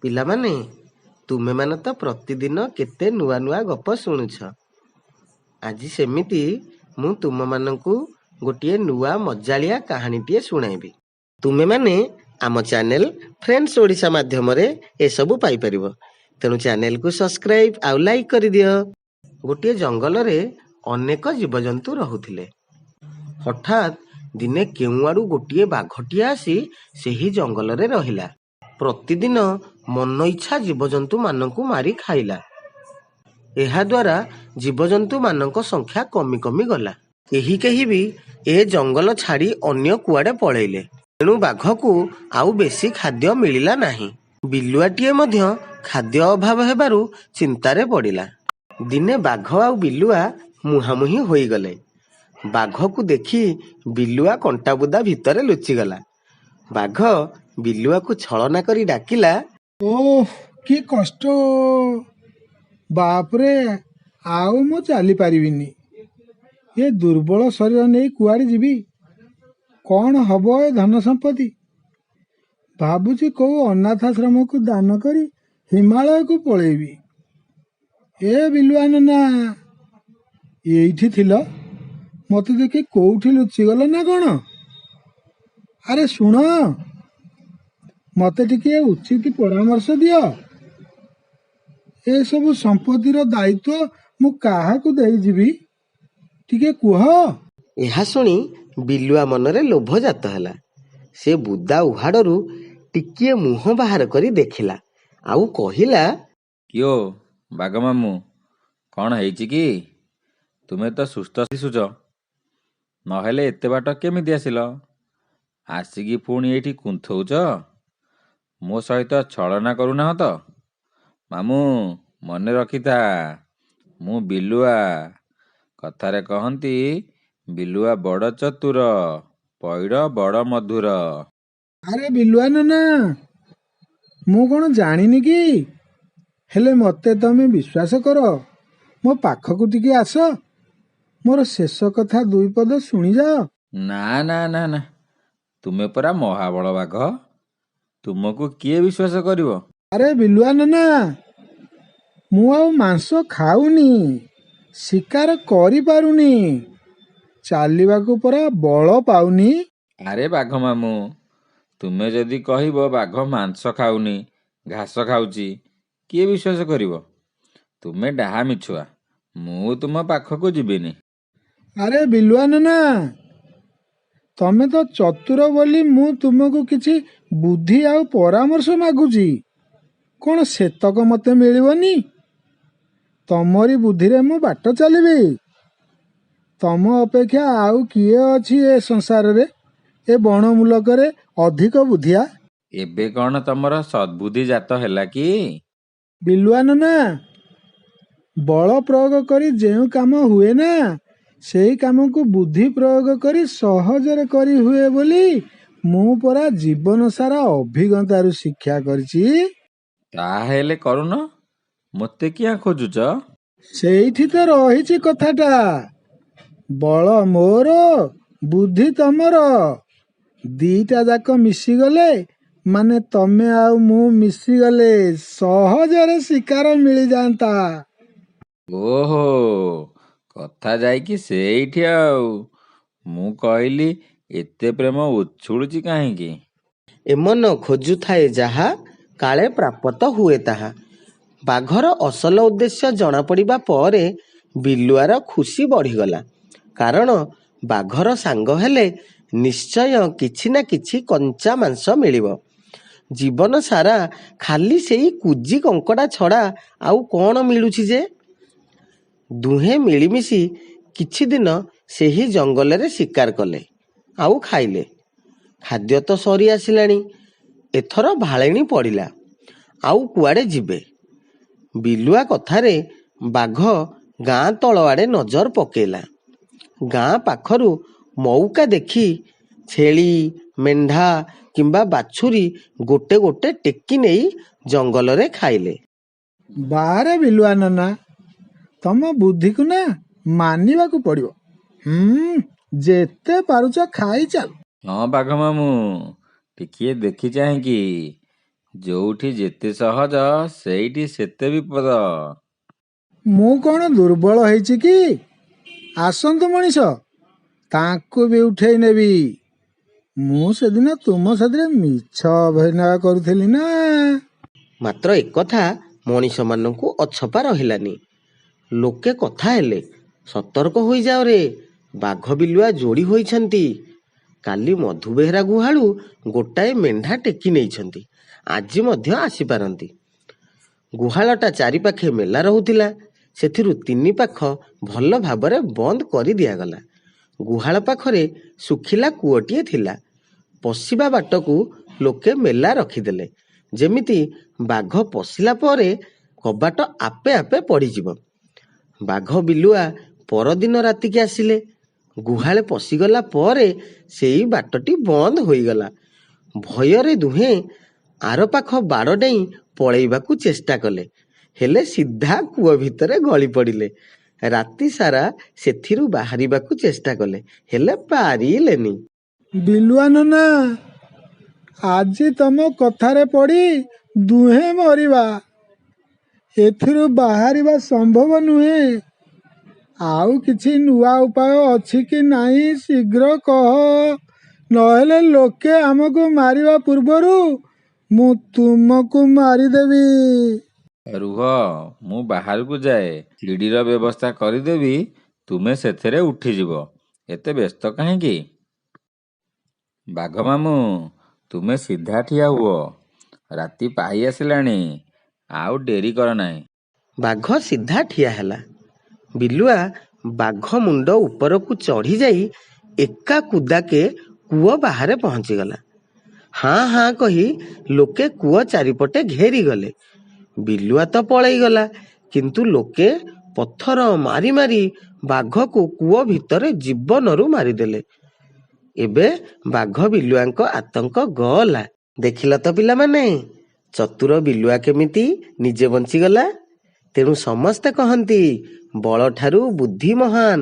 ପିଲାମାନେ, ତୁମେମାନେ ତ ପ୍ରତିଦିନ କେତେ ନୂଆ ନୂଆ ଗପ ଶୁଣୁଛ। ଆଜି ସେମିତି ମୁଁ ତୁମମାନଙ୍କୁ ଗୋଟିଏ ନୂଆ ମଜାଳିଆ କାହାଣୀଟିଏ ଶୁଣାଇବି। ତୁମେମାନେ ଆମ ଚ୍ୟାନେଲ ଫ୍ରେଣ୍ଡସ୍ ଓଡ଼ିଶା ମାଧ୍ୟମରେ ଏସବୁ ପାଇପାରିବ, ତେଣୁ ଚ୍ୟାନେଲକୁ ସବସ୍କ୍ରାଇବ୍ ଆଉ ଲାଇକ୍ କରିଦିଅ। ଗୋଟିଏ ଜଙ୍ଗଲରେ ଅନେକ ଜୀବଜନ୍ତୁ ରହୁଥିଲେ। ହଠାତ୍ ଦିନେ କେଉଁଆଡ଼ୁ ଗୋଟିଏ ବାଘଟିଏ ଆସି ସେହି ଜଙ୍ଗଲରେ ରହିଲା। ପ୍ରତିଦିନ ମନଇଚ୍ଛା ଜୀବଜନ୍ତୁମାନଙ୍କୁ ମାରି ଖାଇଲା। ଏହାଦ୍ୱାରା ଜୀବଜନ୍ତୁମାନଙ୍କ ସଂଖ୍ୟା କମି କମି ଗଲା। କେହି କେହି ବି ଏ ଜଙ୍ଗଲ ଛାଡ଼ି ଅନ୍ୟ କୁଆଡ଼େ ପଳେଇଲେ। ତେଣୁ ବାଘକୁ ଆଉ ବେଶୀ ଖାଦ୍ୟ ମିଳିଲା ନାହିଁ। ବିଲୁଆଟିଏ ମଧ୍ୟ ଖାଦ୍ୟ ଅଭାବ ହେବାରୁ ଚିନ୍ତାରେ ପଡ଼ିଲା। ଦିନେ ବାଘ ଆଉ ବିଲୁଆ ମୁହାଁମୁହିଁ ହୋଇଗଲେ। ବାଘକୁ ଦେଖି ବିଲୁଆ କଣ୍ଟାବୁଦା ଭିତରେ ଲୁଚିଗଲା। ବାଘ ବିଲୁଆକୁ ଛଳନା କରି ଡାକିଲା, ଓଃ, କି କଷ୍ଟ! ବାପରେ, ଆଉ ମୁଁ ଚାଲିପାରିବିନି। ଏ ଦୁର୍ବଳ ଶରୀର ନେଇ କୁଆଡ଼େ ଯିବି? କ'ଣ ହବ ଏ ଧନ ସମ୍ପତ୍ତି? ଭାବୁଛି କୋଉ ଅନାଥାଶ୍ରମକୁ ଦାନ କରି ହିମାଳୟକୁ ପଳେଇବି। ଏ ବିଲୁଆ ନନା, ଏଇଠି ଥିଲ? ମତେ ଦେଖି କୋଉଠି ଲୁଚିଗଲ ନା କ'ଣ? ଆରେ ଶୁଣ, ମତେ ଟିକିଏ ଉଚିତ ପରାମର୍ଶ ଦିଅ। ଏସବୁ ସମ୍ପତ୍ତିର ଦାୟିତ୍ୱ ମୁଁ କାହାକୁ ଦେଇଯିବି, ଟିକେ କୁହ। ଏହା ଶୁଣି ବିଲୁଆ ମନରେ ଲୋଭ ଜାତ ହେଲା। ସେ ବୁଦା ଉହାଡ଼ରୁ ଟିକିଏ ମୁହଁ ବାହାର କରି ଦେଖିଲା ଆଉ କହିଲା, କିଓ ବାଘ ମାମୁଁ, କ'ଣ ହେଇଛି କି? ତୁମେ ତ ସୁସ୍ଥ ଦିଶୁଛ, ନହେଲେ ଏତେ ବାଟ କେମିତି ଆସିଲ? ଆସିକି ପୁଣି ଏଇଠି କୁନ୍ଥଉଛ? ମୋ ସହିତ ଛଳନା କରୁନାହଁ ତ? ମାମୁଁ, ମନେ ରଖିଥା, ମୁଁ ବିଲୁଆ। କଥାରେ କହନ୍ତି, ବିଲୁଆ ବଡ଼ ଚତୁର, ପଇଡ଼ ବଡ଼ ମଧୁର। ଆରେ ବିଲୁଆ ନନା, ମୁଁ କ'ଣ ଜାଣିନି କି? ହେଲେ ମତେ ତମେ ବିଶ୍ୱାସ କର, ମୋ ପାଖକୁ ଟିକେ ଆସ, ମୋର ଶେଷ କଥା ଦୁଇ ପଦ ଶୁଣିଯାଅ। ନା ନା ନା ନା, ତୁମେ ପରା ମହାବଳ ବାଘ, ତୁମକୁ କିଏ ବିଶ୍ୱାସ କରିବ? ଆରେ ବିଲୁଆ ନନା, ମୁଁ ଆଉ ମାଂସ ଖାଉନି, ଶିକାର କରିପାରୁନି, ଚାଲିବାକୁ ପରା ବଳ ପାଉନି। ଆରେ ବାଘ ମାମୁଁ, ତୁମେ ଯଦି କହିବ ବାଘ ମାଂସ ଖାଉନି, ଘାସ ଖାଉଛି, କିଏ ବିଶ୍ୱାସ କରିବ? ତୁମେ ଡାହା ମିଛୁଆ, ମୁଁ ତୁମ ପାଖକୁ ଯିବିନି। ଆରେ ବିଲୁଆ ନନା, ତମେ ତ ଚତୁର ବୋଲି ମୁଁ ତୁମକୁ କିଛି ବୁଦ୍ଧି ଆଉ ପରାମର୍ଶ ମାଗୁଛି। କ'ଣ ସେତକ ମତେ ମିଳିବନି? ତମରି ବୁଦ୍ଧିରେ ମୁଁ ବାଟ ଚାଲିବି। ତମ ଅପେକ୍ଷା ଆଉ କିଏ ଅଛି ଏ ସଂସାରରେ, ଏ ବଣମୂଲକରେ ଅଧିକ ବୁଦ୍ଧିଆ? ଏବେ କ'ଣ ତମର ସଦ୍ବୁଦ୍ଧି ଜାତ ହେଲା କି? ବିଲୁଆ ନନା, ବଳ ପ୍ରୟୋଗ କରି ଯେଉଁ କାମ ହୁଏ ନା, ସେଇ କାମକୁ ବୁଦ୍ଧି ପ୍ରୟୋଗ କରି ସହଜରେ କରି ହୁଏ ବୋଲି ମୁଁ ପରା ଜୀବନ ସାରା ଅଭିଜ୍ଞତାରୁ ଶିକ୍ଷା କରିଛି। ତାହେଲେ କରୁନ, ମୋତେ କିଆଁ ଖୋଜୁଛ? ସେଇଠି ତ ରହିଛି କଥାଟା। ବଳ ମୋର, ବୁଦ୍ଧି ତମର, ଦିଟା ଯାକ ମିଶିଗଲେ, ମାନେ ତମେ ଆଉ ମୁଁ ମିଶିଗଲେ ସହଜରେ ଶିକାର ମିଳିଯାଆନ୍ତା। ଓହୋ, କଥା ଯାଇକି ସେଇଠି। ଆଉ ମୁଁ କହିଲି ଏତେ ପ୍ରେମ ଉଛୁଳୁଛି କାହିଁକି? ଏମନ ଖୋଜୁଥାଏ ଯାହା, କାଳେ ପ୍ରାପତ ହୁଏ ତାହା। ବାଘର ଅସଲ ଉଦ୍ଦେଶ୍ୟ ଜଣାପଡ଼ିବା ପରେ ବିଲୁଆର ଖୁସି ବଢ଼ିଗଲା। କାରଣ ବାଘର ସାଙ୍ଗ ହେଲେ ନିଶ୍ଚୟ କିଛି ନା କିଛି କଞ୍ଚା ମାଂସ ମିଳିବ। ଜୀବନ ସାରା ଖାଲି ସେଇ କୁଜି କଙ୍କଡ଼ା ଛଡ଼ା ଆଉ କ'ଣ ମିଳୁଛି ଯେ? ଦୁହେଁ ମିଳିମିଶି କିଛି ଦିନ ସେହି ଜଙ୍ଗଲରେ ଶିକାର କଲେ ଆଉ ଖାଇଲେ। ଖାଦ୍ୟ ତ ସରି ଆସିଲାଣି। ଏଥର ଭାଳେଣି ପଡ଼ିଲା, ଆଉ କୁଆଡ଼େ ଯିବେ? ବିଲୁଆ କଥାରେ ବାଘ ଗାଁ ତଳ ଆଡ଼େ ନଜର ପକେଇଲା। ଗାଁ ପାଖରୁ ମଉକା ଦେଖି ଛେଳି, ମେଣ୍ଢା କିମ୍ବା ବାଛୁରୀ ଗୋଟେ ଗୋଟେ ଟେକି ନେଇ ଜଙ୍ଗଲରେ ଖାଇଲେ। ବାରେ ବିଲୁଆ ନନା, ତମ ବୁଦ୍ଧିକୁ ନା ମାନିବାକୁ ପଡ଼ିବ। ଯେତେ ପାରୁଛ ଖାଇ ଚାଲ। ହଁ ବାଘ ମାମୁଁ, ଟିକିଏ ଦେଖି ଚାହିଁକି। ଯୋଉଠି ଯେତେ ସହଜ ସେଇଠି ସେତେ ବିପଦ। ମୁଁ କ'ଣ ଦୁର୍ବଳ ହେଇଛି କି? ଆସନ୍ତୁ ମଣିଷ, ତାଙ୍କୁ ବି ଉଠେଇ ନେବି। ମୁଁ ସେଦିନ ତୁମ ସାଥିରେ ମିଛ ଅଭିନୟ କରୁଥିଲି ନା? ମାତ୍ର ଏକଥା ମଣିଷମାନଙ୍କୁ ଅଛପା ରହିଲାନି। ଲୋକେ କଥା ହେଲେ, ସତର୍କ ହୋଇଯାଅରେ, ବାଘ ବିଲୁଆ ଯୋଡ଼ି ହୋଇଛନ୍ତି। କାଲି ମଧୁ ବେହେରା ଗୁହାଳୁ ଗୋଟାଏ ମେଣ୍ଢା ଟେକି ନେଇଛନ୍ତି, ଆଜି ମଧ୍ୟ ଆସିପାରନ୍ତି। ଗୁହାଳଟା ଚାରିପାଖେ ମେଲା ରହୁଥିଲା, ସେଥିରୁ ତିନି ପାଖ ଭଲ ଭାବରେ ବନ୍ଦ କରି ଦିଆଗଲା। ଗୁହାଳ ପାଖରେ ଶୁଖିଲା କୂଅଟିଏ ଥିଲା। ପଶିବା ବାଟକୁ ଲୋକେ ମେଲା ରଖିଦେଲେ, ଯେମିତି ବାଘ ପଶିଲା ପରେ କବାଟ ଆପେ ଆପେ ପଡ଼ିଯିବ। ବାଘ ବିଲୁଆ ପରଦିନ ରାତିକି ଆସିଲେ। ଗୁହାଳେ ପଶିଗଲା ପରେ ସେଇ ବାଟଟି ବନ୍ଦ ହୋଇଗଲା। ଭୟରେ ଦୁହେଁ ଆରପାଖ ବାଡ଼ ଡେଇଁ ପଳେଇବାକୁ ଚେଷ୍ଟା କଲେ, ହେଲେ ସିଧା କୂଅ ଭିତରେ ଗଳି ପଡ଼ିଲେ। ରାତି ସାରା ସେଥିରୁ ବାହାରିବାକୁ ଚେଷ୍ଟା କଲେ, ହେଲେ ପାରିଲେନି। ବିଲୁଆ ନନା, ଆଜି ତମ କଥାରେ ପଡ଼ି ଦୁହେଁ ମରିବା। ଏଥିରୁ ବାହାରିବା ସମ୍ଭବ ନୁହେଁ। ଆଉ କିଛି ନୂଆ ଉପାୟ ଅଛି କି ନାହିଁ ଶୀଘ୍ର କହ, ନହେଲେ ଲୋକେ ଆମକୁ ମାରିବା ପୂର୍ବରୁ ମୁଁ ତୁମକୁ ମାରିଦେବି। ରୁହ, ମୁଁ ବାହାରକୁ ଯାଏ, ସିଡ଼ିର ବ୍ୟବସ୍ଥା କରିଦେବି, ତୁମେ ସେଥିରେ ଉଠିଯିବ। ଏତେ ବ୍ୟସ୍ତ କାହିଁକି? ବାଘ ମାମୁଁ, ତୁମେ ସିଧା ଠିଆ ହୁଅ। ରାତି ପାହି ଆସିଲାଣି, ଆଉ ଡେରି କର ନାହିଁ। ବାଘ ସିଧା ଠିଆ ହେଲା। ବିଲୁଆ ବାଘ ମୁଣ୍ଡ ଉପରକୁ ଚଢ଼ିଯାଇ ଏକା କୁଦାକେ କୂଅ ବାହାରେ ପହଞ୍ଚିଗଲା। ହାଁ ହାଁ କହି ଲୋକେ କୂଅ ଚାରିପଟେ ଘେରିଗଲେ। ବିଲୁଆ ତ ପଳେଇଗଲା, କିନ୍ତୁ ଲୋକେ ପଥର ମାରି ମାରି ବାଘକୁ କୂଅ ଭିତରେ ଜୀବନରୁ ମାରିଦେଲେ। ଏବେ ବାଘ ବିଲୁଆଙ୍କ ଆତଙ୍କ ଗଲା। ଦେଖିଲ ତ ପିଲାମାନେ, ଚତୁର ବିଲୁଆ କେମିତି ନିଜେ ବଞ୍ଚିଗଲା। ତେଣୁ ସମସ୍ତେ କହନ୍ତି, ବଳଠାରୁ ବୁଦ୍ଧି ମହାନ।